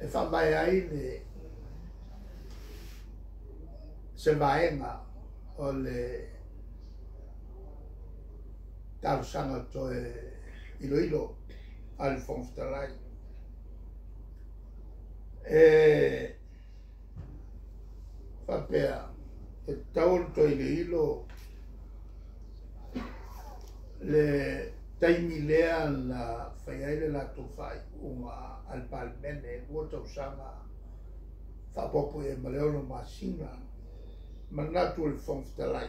E faavae ai le se vaega o le talosaga toe iloilo a le Fofoga Fetalai. E faapea, e tatau ona toe iloilo le taimi lea na fai ai le latou faaiuga a le Palemene e 2 tausaga faaopoopo i ai ma le 6 masina. Manatu o le Fofoga Fetalai,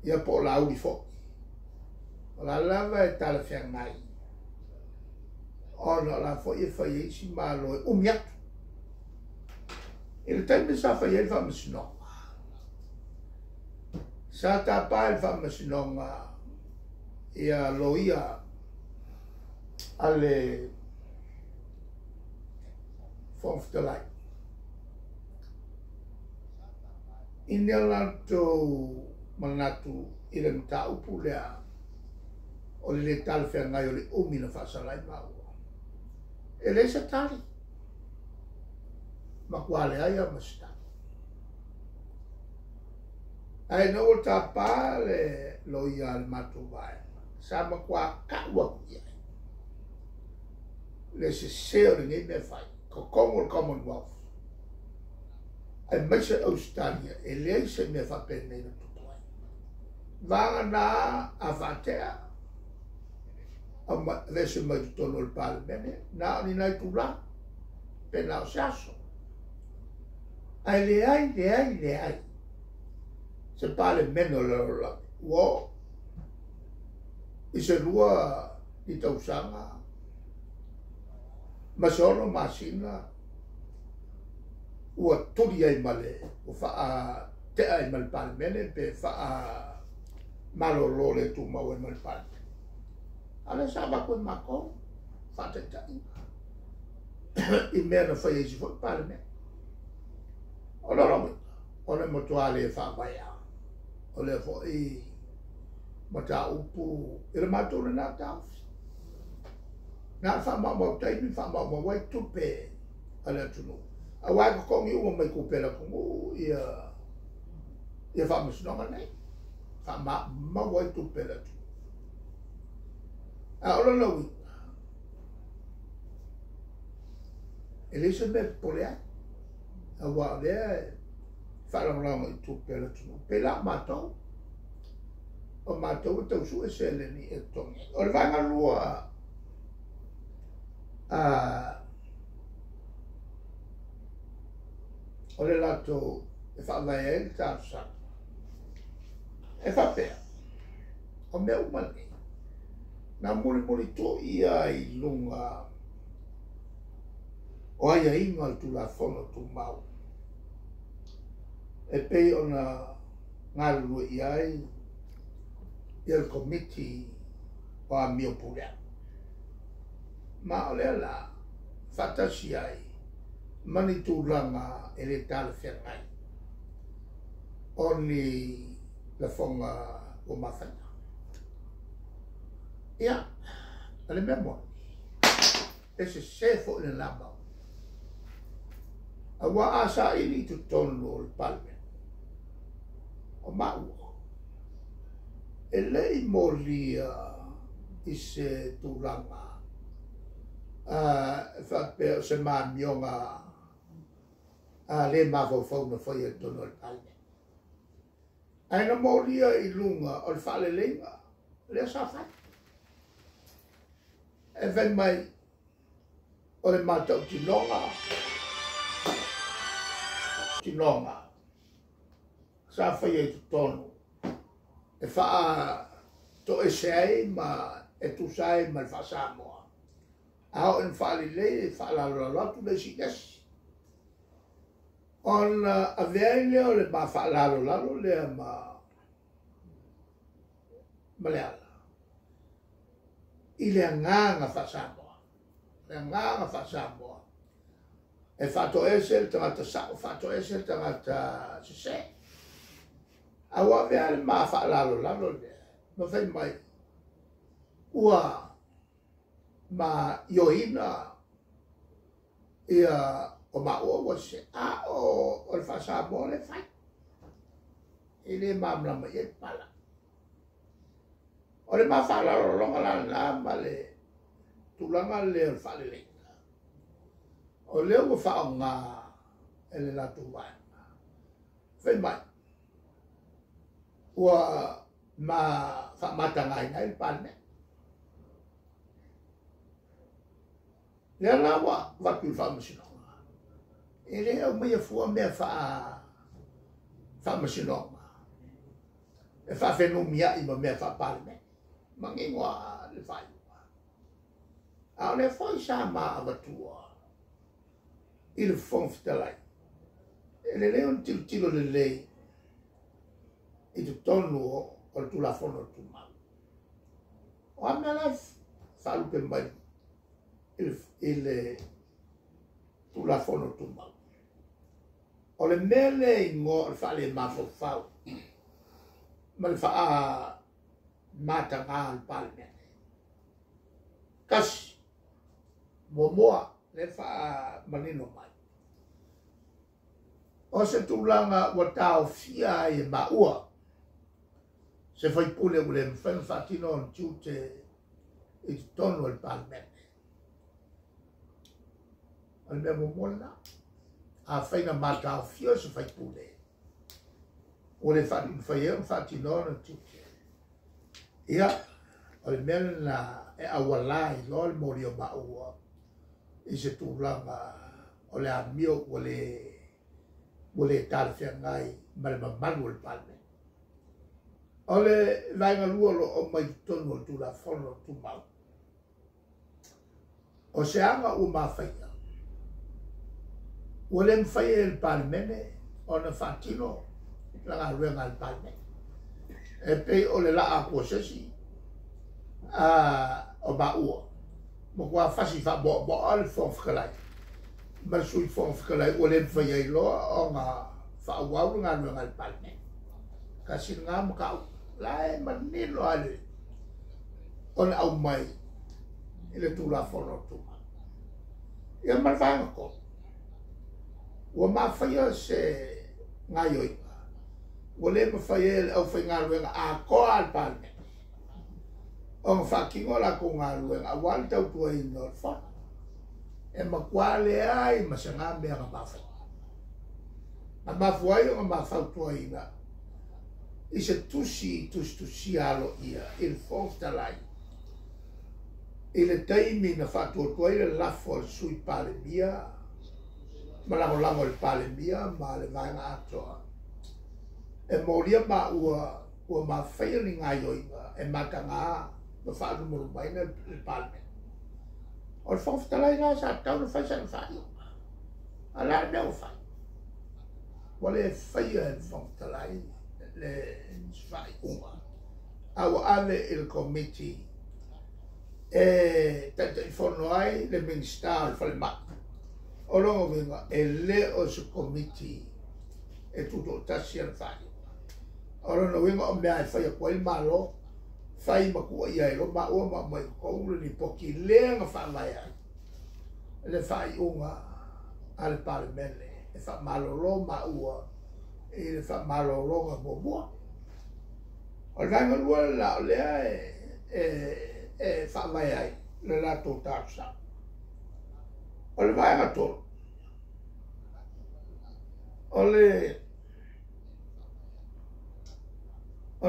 ia po o Laauli foi, o la lava e talafeagai, ona o la foi e fai ai isi malo e umi atu. I le taimi sa fai ai le faamasinoga, sa tapa e le faamasinoga ia loia a le Fofoga Fetalai i ni a latou manatu i le mataupu lea o le lē talafeagai o le umi na faasala ai maua. E leai se tali, matua leai lava ma se tali. Ae ina ua tapa le loia a le matou vaega, sa matua ka'u atu i ai le sesē o lenei mea fai, totonu o le Commonwealth, aemaise Ausetalia, e leai se mea faapenei na tupu ai. Vagana a faatea aveese mai totonu o le Palemene, na o ni nai tulaga, pe na o se aso. Ae leai, leai, leai se Palemene o le lalolagi ua oo i se 2 ni tausaga ma se 6 masina ua tuli ai ma le ua faatea ai ma le Palemene pe faamalolo le tumau ai ma le Palemene. A o lea sa avatu e matou faataitaiga i mea na fai ai isi foi Palemene. O lona uiga, o le matua le faavaea o lea foi mataupu i le matou lena taofi. Na o le faamaumau taimi, faamaumau ai tupe a le atunuu. Aua e totogi uma mai tupe a le atunuu ia faamasinoga nei. Faamaumau ai tupe a le atunuu. A o lona uiga, e leai se mea e popole ai, aua o lea e faalagolago i tupe a le atunuu. Pei la o matou, o matou e tau sue seleni e totogi ai. O le vaega lua, o le latou e faavae ai le talosaga, e faapea, o mea uma nei, na mulimuli ia i luga o aiaiga o le Tulafono Tumau, e pei ona galulue i ai ia le Komiti o Amio Puleao. Ma o lea la faatasi ai ma ni tulaga e le talafeagai o ni lafoga ua mafaia. Ia, o le mea moni, e sesē foi lena mau. Aua a saili i totonu o le Palemene, o maua, e le i molia i se tulaga e faapea o se maamioga le mafaufau na faia i totonu o le Palemene. Ae na molia i luga o le faaleleiga lea sa fai. E fai mai o le matautinoga tinoga sa faia i totonu e faatoese ai ma e tusa ai ma le faasamoa. A oo ina faalelei e faalalolalo atu le isi i le isi. Ona avea ai lea o le ma faalalolalo lea ma le ala i le agaga faasamoa. Le agaga faasamoa e faatoese le tagata sao, faatoese le tagata sese. A ua avea le ma faalalolalo lea ma fai mai ua ma ioina Ia o maua ua se a o le faasamoa le fai. E le malamalama i ai pala. O le mafaalaloga la lena ma le tulaga lea o le faaleleiga. O lea ua faaaoga e le latou vaega. Fai mai, ua ma faamatagaina ai le Palemene. Lea la ua avatu i le Faamasinoga, e le aumaia fua mea faamasinoga e faafenumiai ma mea faa-Palemene. Manino lava le faaiuga. A o lea foi sa ma avatua i le Fofoga Fetalai, e lelei ona tilotilo lelei i totonu o le Tulafono Tumau. O a mea la e faalupe mai i le Tulafono Tumau? O le mea lea e igoa o le faalemafaufau ma le faamataga o le Palemene. Tasi, muamua, lea faamanino mai. O se tulaga ua taofia ai e maua se faipule ua le mafai ona faatino ona tiute i totonu o le Palemene. O le mea muamua lena. Afai na mataofia se faipule ua le mafai ai ona faatino ona tiute. Ia, o le mea lena e auala ai loa le moli o maua i se tulaga o le amio ua le talafeagai ma le mamalu o le Palemene. O le vaega lua o lo o mai totonu o le Tulafono Tumau, o se aga ua mafaia, ua le mafai e le Palemene ona faatino la galuega a le Palemene. E pei o le laa atu o se isi o maua, matua fasi faamoamoa le Fofoga Fetalai ma le Sui Fofoga Fetalai ua le mafai ai loa ona faaauau le galuega a le Palemene. Tasi lena mataupu la e manino lava ona aumai i le Tulafono Tumau. Ia ma le vaega tolu, ua mafaia se gaioiga, ua le mafai ai e le aufaigaluega atoa a le Palemene ona faatino latou galuega aua le tautuaina o le fono. E matua leai ma se na mea na mafaia. Na mafua ai ona mafautuaina i se tusi tusitusia aloaia i le Fofoga Fetalai i le taimi na faatuatua ai le lafo a le Sui Palemia ma lagolago e le Palemia ma le vaega atoa e molia maua ua mafaia ni gaioiga e mataga ma faalumalumaina le Palemene. O le Fofoga Fetalai la sa tatau ona fai sana faaiuga. A o le a le mea ua fai? Ua le faia e le Fofoga Fetalai le faaiuga, a ua ave i le Komiti e taitaifono ai le Minisita o le Falemai. O lona uiga e le o se Komiti e tutoatasi ana faaiuga. O lona uiga o mea e fai atu ai le Malo, fai ma tuuaia ai loa maua ma aumai i totonu le lipoti lea na faavae ai le faaiuga a le Palemene e faamalolo maua i le faamalologa muamua. O le vaega lua lena o lea e faavae ai le latou talosaga. O le vaega tolu, o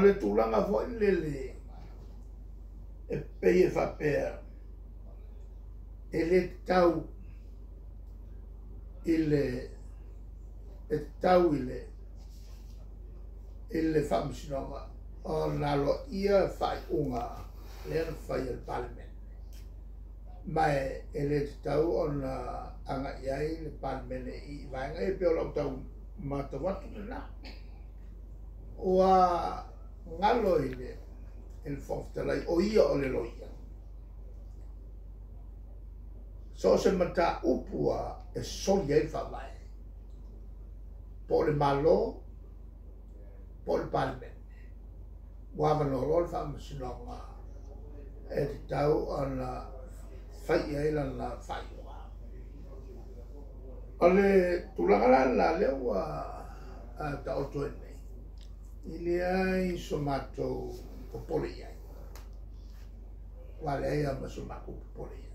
le tulaga foi lele e pei e faapea e le tatau i le e tatau i le Faamasinoga ona aloaia faaiuga lea na fai e le Palemene, ma e le tatau ona agai ai le Palemene i vaega ia pei o lau tau matau atu lena. Ua galo i le Fofoga Fetalai o ia o le loia. So o se mataupu e soli ai le faavae, po o le Malo, po o le Palemene, ua avanoa loa le Faamasinoga e tatau ona fai i ai lana faaiuga. O le tulaga la lena lea ua taoto ai nei, e leai so matou popole i ai. Ua leai lava ma so matou popole i ai.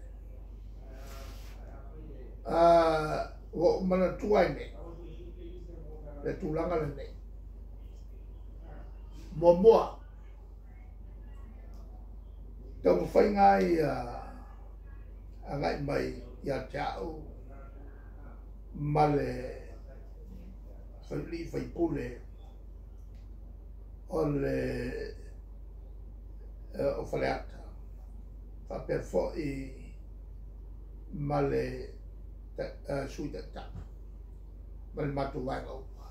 Ua ou manatua ai nei le tulaga lenei. Muamua, taumafaiga ia agai mai ia te au ma le alii faipule o le o Faleata, faapea foi ma le Sui Taitai ma le matou vaega uma.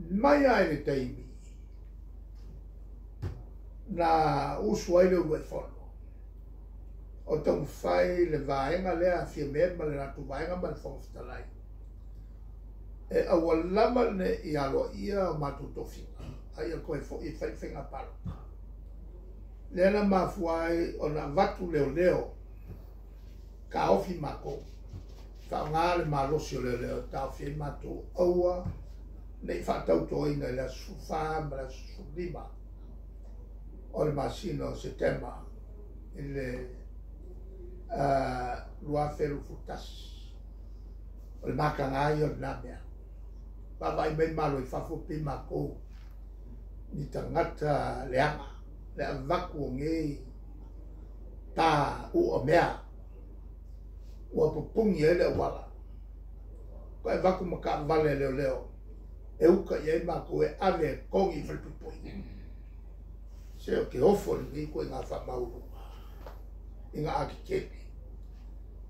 Mai lava i le taimi na usu ai le uluai fono o taumafai le vaega lea a Fiame ma le latou vaega ma le Fofoga Fetalai e aua lava ne i aloaia o matou tofiga, a ia toe foi e fai faiga palota. Lea na mafua ai ona avatu leoleo taofi matou, faaaoga le malosi o leoleo e taofi ai matou, aua ne i faatautoina i le aso 14 ma le aso 15 o le masina o Setema i le 2021. O le mataga ia o lena mea. Vaavaai mai malo i fafo pei matou ni tagata leaga, le avatu o nei pa u'a mea ua pupuni ai le auala. Toe avatu ma taavale a leoleo e uta i ai matou e ave e togi i falepuipui. Se o te ofo lenei ituaiga faamaualuga i ngā atetele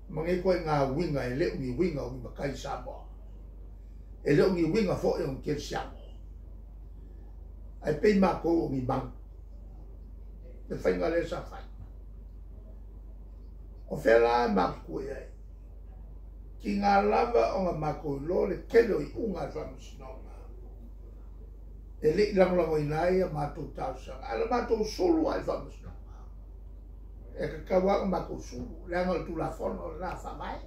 ma nei ituaiga uiga e le o ni uiga o ni matai Samoa, e le o ni uiga foi o ni kerisiano, ae pei matou o ni manu le faiga lea sa fai. O fea la e matou tua i ai? Tiga lava ona matou iloa le tele o iuga a le faamasinoga e le i lagolagoina ai a matou talosaga, ae na matou sulu lava i le faamasinoga. E tatau lava ona matou sulu, leaga o le Tulafono lena faavae.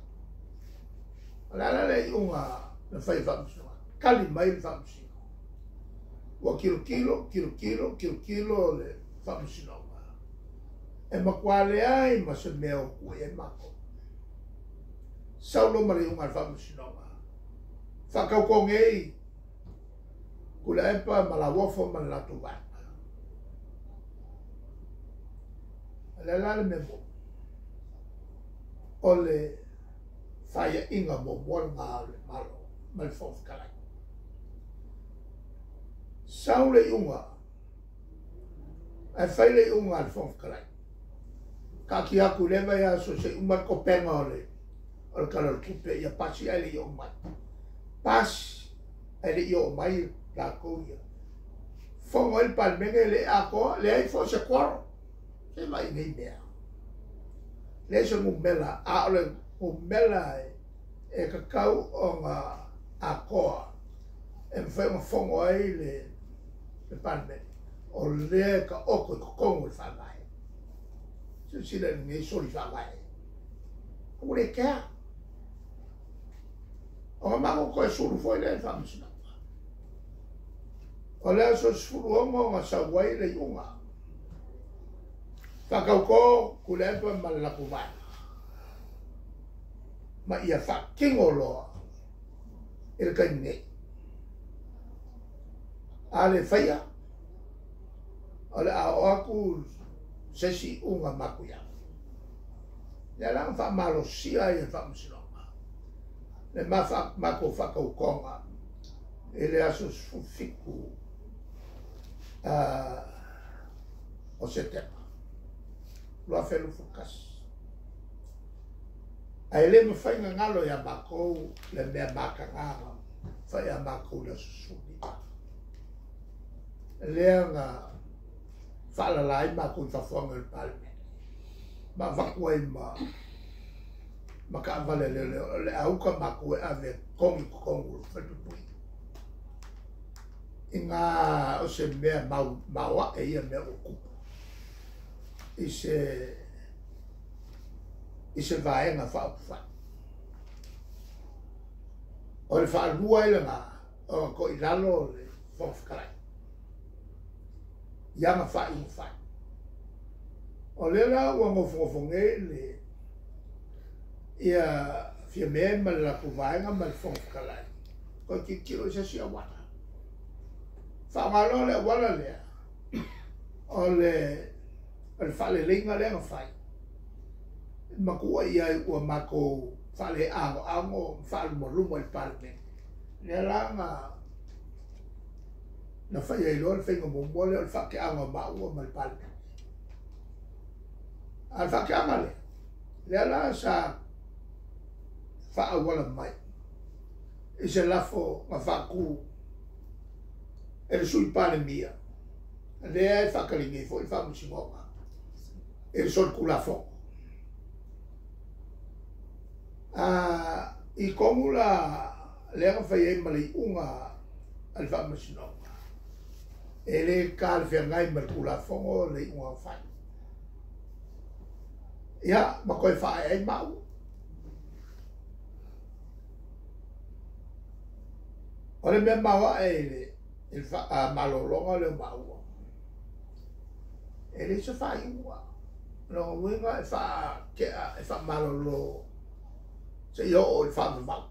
O le a la le iuga na fai e le faamasinoga? Tali mai le faamasino. Ua tilotilo, tilotilo, tilotilo le faamasinoga. E matua leai ma se mea o tua i ai matou. Sau loa ma le iuga a le faamasinoga. Faatautoo nei Tuilaepa ma Lauofo ma le latou vaega. O le a la le mea moni? O le faiaiga muamua lena o le Malo ma le Fofoga Fetalai. Sau le iuga, ae fai le iuga a le Fofoga Fetalai. Taatia atu i lea vaiaso se i uma le topega o le Tala o le Tupe ia pasi ae le i oo mai. Pasi ae le i oo mai latou ia. Fono ai le Palemene le atoa, leai foi se quorum. Se vaai nei mea. Leai se numera, a o le numera e tatau ona atoa e mafai ona fono ai le Palemene. O lea e taoto i totonu o le faavae. Silasila i lenei soli faavae. Ua le kea. Ona matou toe sulu foi lea i le faamasinoga. O le aso 16 ona sau ai le iuga. Faatautō Tuilaepa ma le latou vaega. Ma ia faatino loa i le taimi nei. A le faia, o le a oo atu se isi iuga matuia. Lea la na faamalosia ai e le faamasinoga le matou faatautoga i le aso 17 o Setema 2021. Ae le mafai ona galo ia matou le mea mataga na fai ia matou i le aso 15. Lea na faalala ai matou i fafo ane o le Palemene ma avatu ai ma taavale a leoleo o le a uta matou e ave e togi i totonu o le falepuipui. I ngā o se mea maoae ia mea ua tupu i se vaega faaupufai. O le faalua ai lena ona toilalo le Fofoga Fetalai i ana faaiuga fai. O lea la ua nofonofo nei le ia Fiame ma le latou vaega ma le Fofoga Fetalai toe tilotilo i se isi auala. Faaaoga loa le auala lea o le faaleleiga lea na fai ma tuuaia ai ua matou faaleanoano ma faalumaluma i le Palemene, lea la na fai ai loa le faiga muamua lea o le faateaga o maua ma le Palemene. A o le faateaga lea, lea la sa faaauala mai i se lafo na faatu e le Sui Palemia, lea e faatali nei foi le Faamasinoga i le solitulafono. I tonu la lea na fai ai ma le iuga a le Faamasinoga, e le talafeagai ma le Tulafono le iuga na fai. Ia, ma toe faaee ai maua. O le mea maoae i le malologa lea o maua, e leai se faaiuga. O lona uiga e faatea, e faamalolo seia oo i le faavavau.